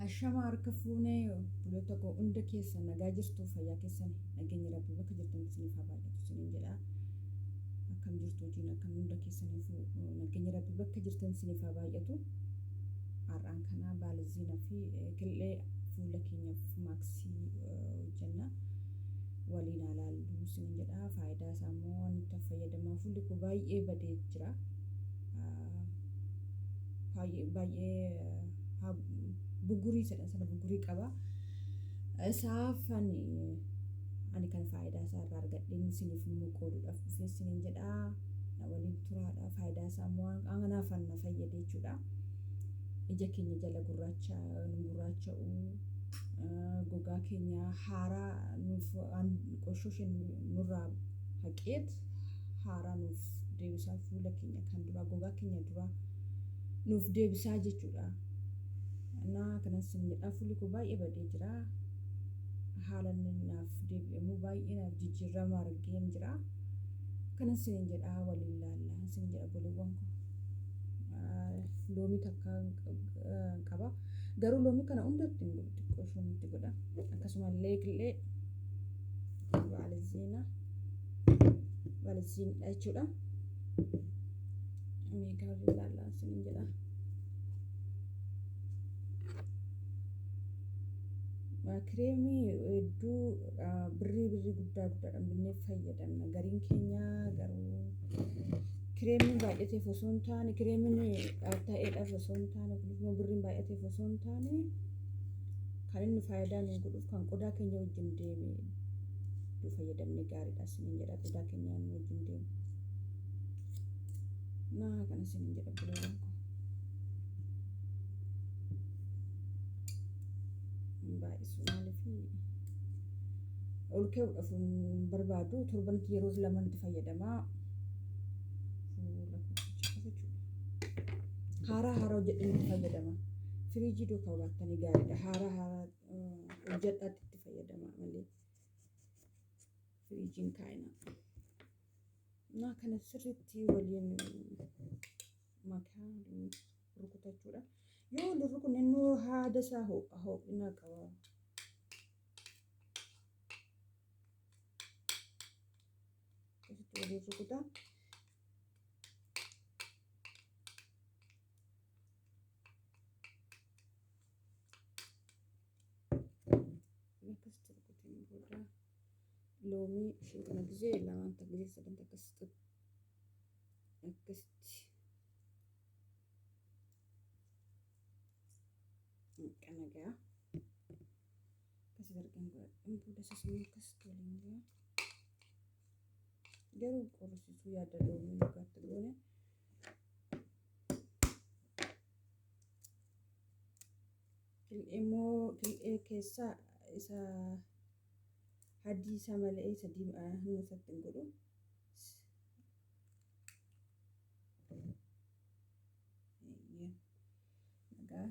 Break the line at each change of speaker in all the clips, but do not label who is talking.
Ashama harka fuunee buloota koo hunda keessa nagaa jirtu, fayyaa keessan, nageenyi Rabbii bakka jirtan isiniif haa baay'atu isiniin jedha. Akkam jirtu? Hojiin akkam? Hunda keessaniifuu nageenyi Rabbii bakka jirtan isiniif haa baay'atu. Har'aan kana baalaziina fi killee fuula keenyaaf maaksii hojjenna. Waliin haa laallu isiniin jedha. Faayidaa isaa immoo waan itti fayyadamaa fuulli koo baay'ee badee jira. Baay'ee baay'ee bugurii jedhan sana bugurii qaba. Isaaf ani kan faayidaa isaa irraa argadheen isiniif immoo qooduudhaaf dhufee isiniin jedha. Na waliin turaadha. Faayidaa isaa immoo anaaf na fayyade jechuudha. Ija keenya jala gurraacha gurraacha'uu, gogaa keenya haaraa nuuf, qoshoo isheen nurraa haqeet haaraa nuuf deebisaa, fuula keenya kan duraa, gogaa keenya duraa nuuf deebisaa jechuudha. Naa kanas isin jedha, fuulli koo baay'ee badee jira. Haala inni naaf deebi'amu baay'ee naaf jijjiirama argeen jira. Kanas isin jedha, waliin laallaa isin jedha obboleewwan koo. Loomii takka qaba. Garuu loomii kana hundatti hin godhu, xiqqoo isheen itti godha. Akkasumallee killee baalaziina baalaziinidha jechuudha. Meeqa waliin laallaa isin jedha. Kireemii hedduu birrii birrii guddaa guddaadhaan binnee fayyadamna. Gariin keenya garuu kireemiin baay'ateef osoo hin taane, kireemiin ta'eedhaaf osoo hin taane, kunis immoo birriin baay'ateef osoo hin taane, kan inni faayidaa nu godhuuf kan qodaa keenya wajjin deeme nu fayyadamne gaariidha isiniin jedha, qodaa keenya wajjin deemu. Naa kana isiniin jedha buleewwan koo. Baay'isu maaliif ol ka'uudhaaf hin barbaadu, torbanitti yeroo lamatti fayyadamaa fuula koo jechuudha. Haaraa haaraa hojjedheen itti fayyadama. Firiijii duukaa baattanii gaariidha. Haaraa haaraa hojjedhaatti itti fayyadama malee firiijiin kaa'ina. Naa kana sirriitti waliin makaa rukutachuudha. Yoo waliin rukunne innuu haada isaa ho'a, ho'ina qaba. Akkasitti waliin rukutaa. Akkasitti rukuteen booda loomii ishee kana gizee lamaan takka gizee sadan akkasitti akkasitti kana ga'a. Akkasitti argan godhadhan booda isas immoo akkasitti waliin ga'a. Garuu qorrisiisuu yaada loomii dhugaatti goone. Kil'ee immoo kil'ee keessaa isa haddii isaa malee isa diimaa hamma isatti hin godhu. Nagaa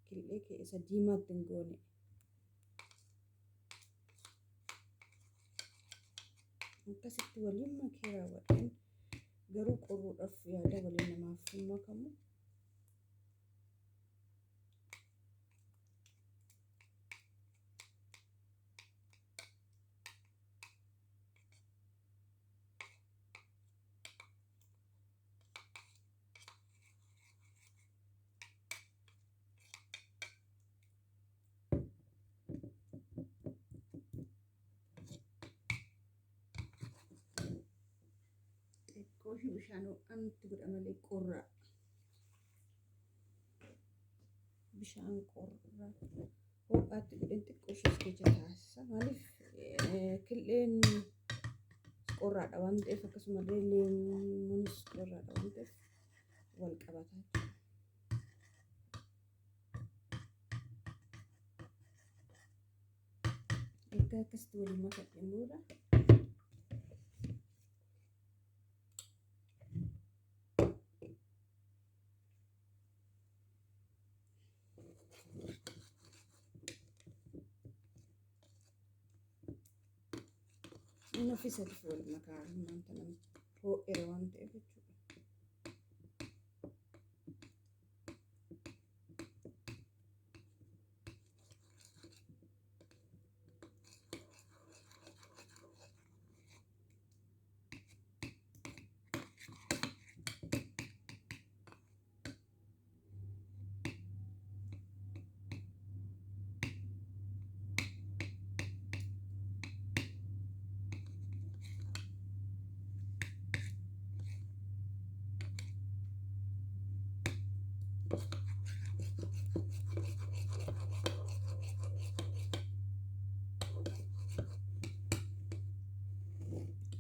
kil'ee isa diimaatti hin goone. Akkasitti waliin makee raawwadheen garuu qorruudhaaf yaada waliin namaaf hin makamu. Xiqqoo ishee bishaan ho'aan itti godha malee qorraa. Bishaan qorraa ho'aatti godheen xiqqoo ishee keessa taasisa. Maaliif kil'een qorraadha waan ta'eef, akkasumallee leemuunis qorraadha waan ta'eef wal qabata jechuudha. Erga akkasitti waliin makadheen booda inni ofii isaatiif wal makaa wanta nama ho'eera waan ta'eef jechuudha.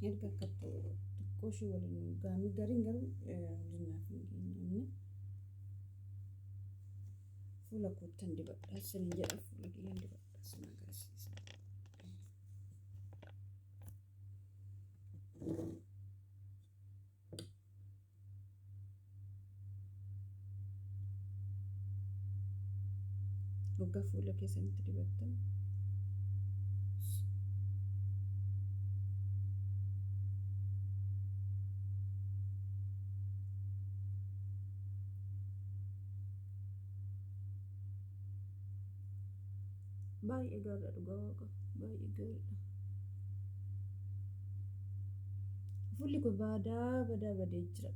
Erga akkatti xiqqoo ishee waliin gaamii gariin garuu dinnaaf hin geenye. Fuula koottan dibadha isiniin jedha, fuula kiyyaan dibadha isin agarsiisa. Waggaa fuula keessanitti dibattan baay'ee gaariidha, dhugaa waaqa baay'ee gaariidha. Fuulli kun badaa badaa badee jira.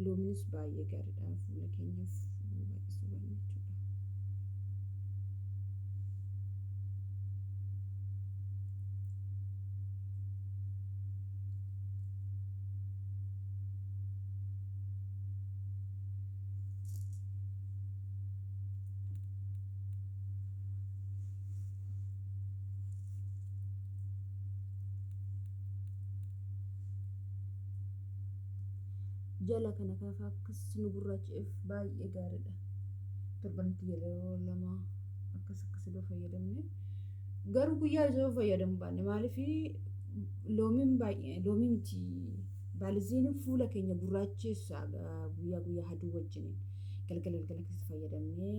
Loomiinis baay'ee gaariidha fuula keenyaaf, baay'isuu baanne jechuudha. Jala kana kafa akkas nu gurraacha'eef baay'ee gaariidha. Torbanitti yeroo lama akkas akkas iddoo fayyadamne, garuu guyyaa yoo fayyadamu baanne, maaliif loomiin baay'ee, loomii miti, baaliziiniin fuula keenya gurraacheessa. Guyyaa guyyaa haduu wajjiniin galgala galgala keessa fayyadamnee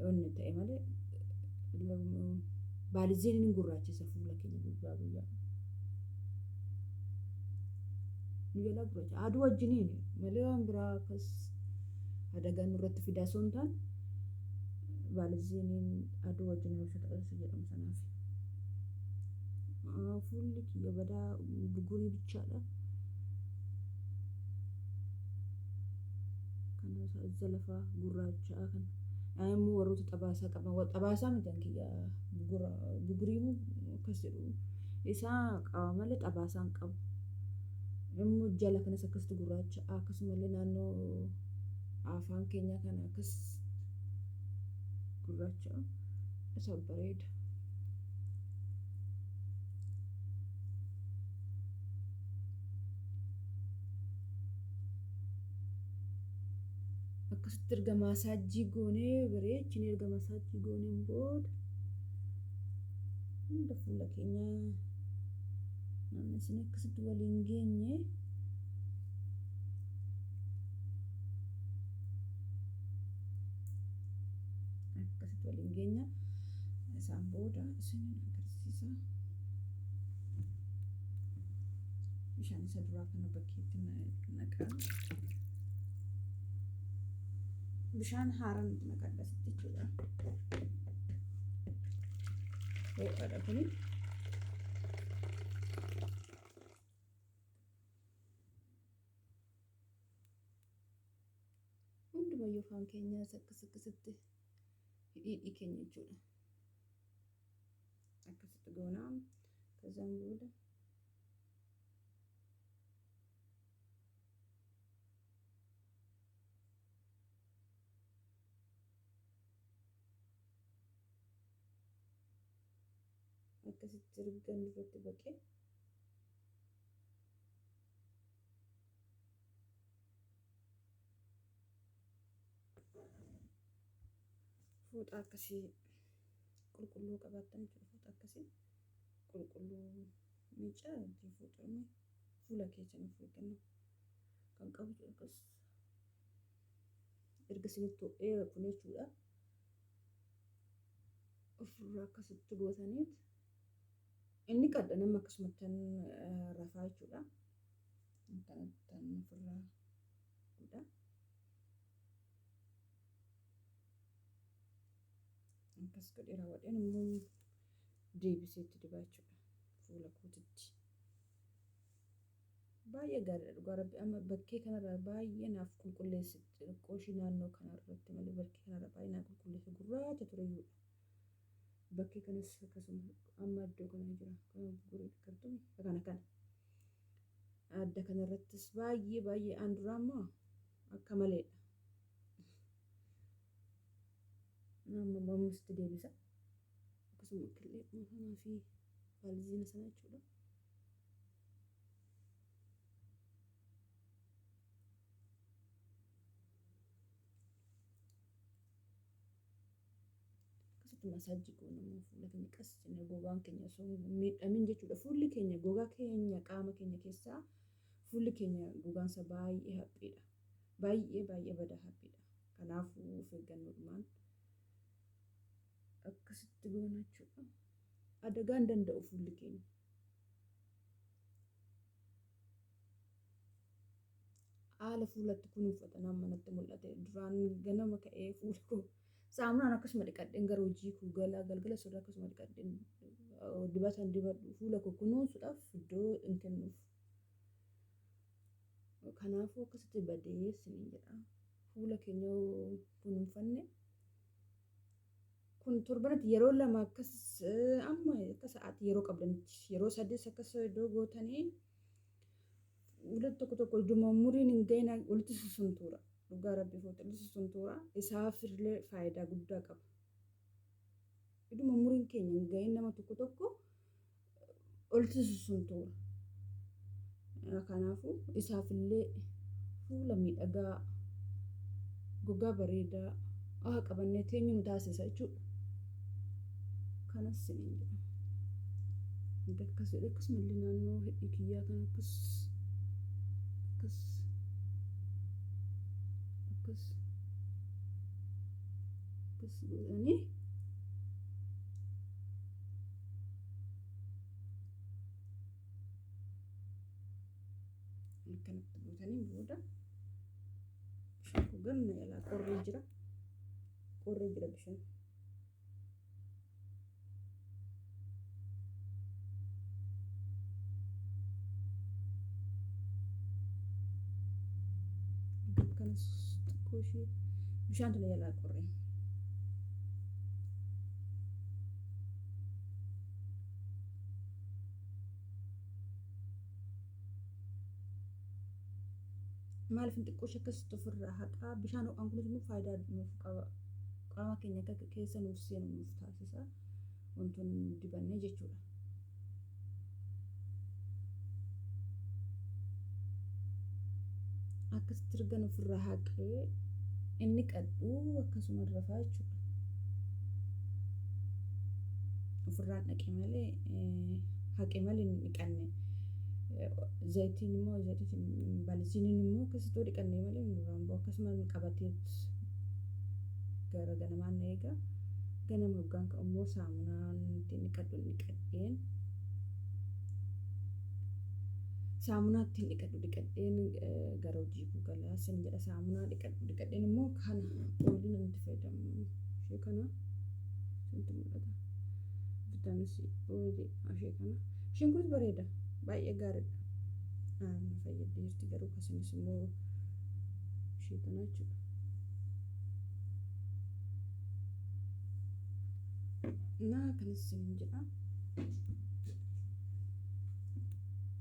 wanni ta'e malee baaliziiniin gurraachisa fuula keenya guyyaa guyyaa. Nu jalaa gurraacha aduu wajjiniin malee waan biraa akkas adagaa nurratti fidaa osoo hin taane, baaliziiniin aduu wajjin ibsa ta'uu jedhamu sanaaf. Fuulli kiyya badaa bugurii bichaadha. Kana ija lafaa gurraachaa kana. Immoo warroota xabaasaa qaban, xabaasaa miti kiyya, bugurii akkas jedhu isaa qaba malee xabaasaa hin qabu. Immoo jala kanas akkasitti gurraacha, akkasumallee naannoo afaan keenyaa kana akkas gurraacha isa bareeda. Akkasitti erga maasaajii goonee bareechinee, erga maasaajii gooneen booda hunda fuula keenya naannessinee akkasitti waliin geenye, akkasitti waliin geenya. Isaan booda isinin agarsiisa. Bishaan isa duraa kana bakkeetti naqaa. Bishaan haaraan naqadha asitti jechuudha. Ho'aadha kuni. Hundumayyuu afaan keenyaas akkas akkasitti hidhii keenya jechuudha. Akkasitti goonaa, kazaan booda akkasitti erga irratti baqee fuuxaa akkasii qulqulluu qabaattan jechuudha. Fuuxaa akkasii qulqulluu miicaa ittiin fuuxamee fuula keessan of eeggannoo kan qabu akkas erga isinitti ho'ee kun jechuudha. Ofirraa akkasitti gootaniit inni qadda nama akkasumatti rafaa jechuudha. Akkanatti ofirraa godha. Akkas godhee raawwadheen immoo deebisee itti dibaa jechuudha fuula kootitti. Baay'ee gaariidha dhugaa rabbi amma bakkee kanarraa baay'ee naaf qulqulleessiti. Xixiqqoo ishii naannoo kanarratti malee bakkee kanarra baay'ee naaf qulqulleessa gurraacha tureyyuudha. Bakkee kanas akkasuma amma iddoo kana jira. Kana gurguree kartumi kana kana. Adda kanarrattis baay'ee baay'ee aan duraa immoo akka maleedha. Amma ammusitti deebisa. Akkasuma killee kanaa fi baalziina sana jechuudha. Akkasitti masaajii goona immoo fuula keenya qas jennee gogaan keenya osoo hin miidhamin jechuudha. Fuulli keenya gogaa keenya qaama keenya keessaa fuulli keenya gogaansa baay'ee haphiidha. Baay'ee baay'ee badaa haphiidha. Kanaafuu of eeggannoodhumaan akkasitti goona jechuudha. Adagaa hin danda'u fuulli keenya. Haala fuulatti kunuunfatan amma natti mul'ate. Duraan ganama ka'ee fuula koo saamunaan akkasuma dhiqadheen gara hojii koo gala galgala sodaa akkasuma dhiqadheen dibatan dibadhu fuula koo kunuunsuudhaaf iddoo hin kennuuf. Kanaafuu akkasitti badee siniin jedha. Fuula keenya yoo kunuunfanne kun torbanatti yeroo lama akkas amma akka sa'aatii yeroo qabdanitti yeroo sadis akkas iddoo gootanii fuula tokko tokko idduma umuriin hin gahin walitti susuntuura. Dhugaa rabbi fuute walitti susuntuura. Isaaf illee faayidaa guddaa qaba. Idduma umuriin keenya hin gahin nama tokko tokko walitti susuntuura. Kanaafuu isaaf illee fuula miidhagaa gogaa bareedaa akka qabannee teenyu nu taasisa jechuudha. Kanas siniin jedha. Akkas jedhe akkasumallee naannoo hidhii kiyyaa kan akkas akkas akkas akkas godhanii akkanatti gootanii booda bishaan kun ganna jalaa qorree jira. Qorree jira bishaan. Akkanas xiqqoo ishee bishaan tuna jalaa qorree. Maaliif xiqqoo ishee akkasitti ofirraa haqaa bishaan ho'aan kunis immoo faayidaa nuuf qaba. Qaama keenya akka keessa nuuf seenu nuuf taasisa. Wantoonni nu dibanne jechuudha. Akkasitti ergan ofirraa haqee inni qadhu akkasuma rafaa jechuudha. Ofirraan dhaqe malee haqe malee hin dhiqanne. Zayitiin immoo zayitiin balisiiniin immoo akkasitti yoo dhiqanne malee nurraan bu'u akkasuma qabatee gara ganamaan na eega. Ganama hoggaan ka'u immoo saamunaan ittiin dhiqadhu dhiqadheen saamunaa ittiin dhiqadhu dhiqadheen gara hojii koo galaa sin jedha saamunaa dhiqadhu dhiqadheen immoo kana oolii namatti fayyadamu ishee kana isintti mul'ata vitaamin C oolii ishee kana isheen kunis bareeda baay'ee gaariidha na fayyadde jirti garuu kasinis immoo ishee kana jechuudha. Naa kanas isin jedha.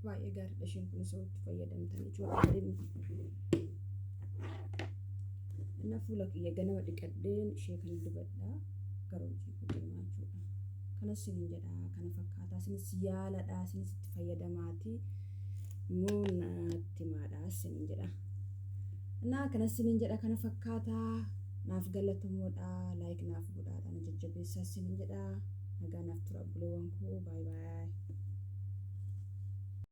Baay'ee gaariidha isheen kunis yoo itti fayyadamtan jechuudha. Na fuula kiyya ganama dhiqadheen ishee kan dibadha gara hojii koo deemaa jechuudha. Kanas isin jedha kana fakkaataa isinis yaaladha isinis itti fayyadamaati immoo natti himaadha isin jedha. Naa kanas isin jedha kana fakkaataa naaf galatomoodha like naaf godhaadha na jajjabeessaa isin jedha nagaa naaf tura obboleewwan koo baay baay.